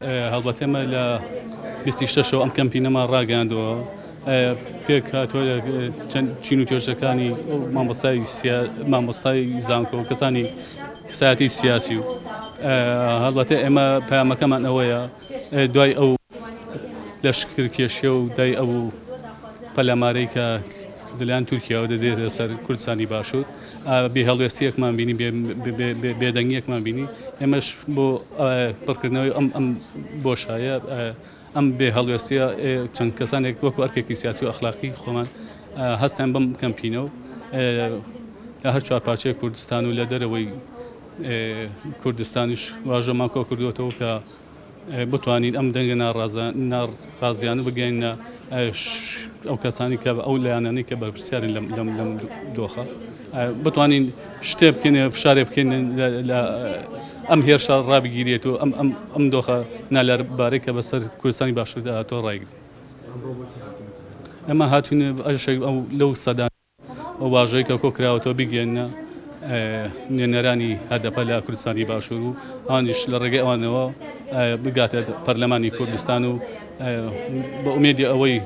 هەڵبەت ئێمە لە بیستی شەشەوە ئەم کەمپینەمان ڕاگەیاندووە پێک هاتووە لە چەند چین و توێژەکانی مامۆستای مامۆستای زانکۆ و کەسانی کەسایەتی سیاسی و هەڵبەتە ئێمە پەیامەکەمان ئەوەیە دوای ئەو لەشکرکێشیە و دای ئەو پەلامارەی کە لەلایەن تورکیاوە دەدرێتە سەر کوردستانی باشوور بێ هەڵوێستیەکمان بینی بێدەنگیەکمان بینی ئێمەش بۆ پڕکردنەوەی ئەم ئەم بۆشایە ئەم بێ هەڵوێستیە چەند کەسانێک وەکو ئەرکێکی سیاسی و ئەخلاقی خۆمان هەستان بەم کەمپینە و لە هەر چوار پارچەی کوردستان و لە دەرەوەی کوردستانیش واژۆمان کۆ کردووەتەوە کە بتوانین ئەم دەنگە ناڕازیانە بگەینە ئەو کەسانی کە ئەو لایەنانەی کە بەرپرسیارن لەم لەم لەم دۆخە بتوانین شتێ بکەین فشارێ بکەین لە ئەم هێرشە ڕابگیرێت و ئەم ئەم ئەم دۆخە نالەبارەی کە بەسەر کوردستانی باشووردا هاتووە ڕایگرین. ئێمە هاتوین ئەو لەو سەدان ئەو واژۆی کە کۆکراوەتەوە بیگەیەننە نوێنەرانی هەدەپە لە کوردستانی باشوور و ئەوانیش لە ڕێگەی ئەوانەوە بگاتە پەرلەمانی کوردستان و بە ئومێدی ئەوەی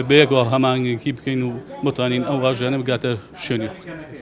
بەیەکەوە هەماهەنگی بکەین و بتوانین ئەو واژۆیانە بگاتە شوێنی خۆی.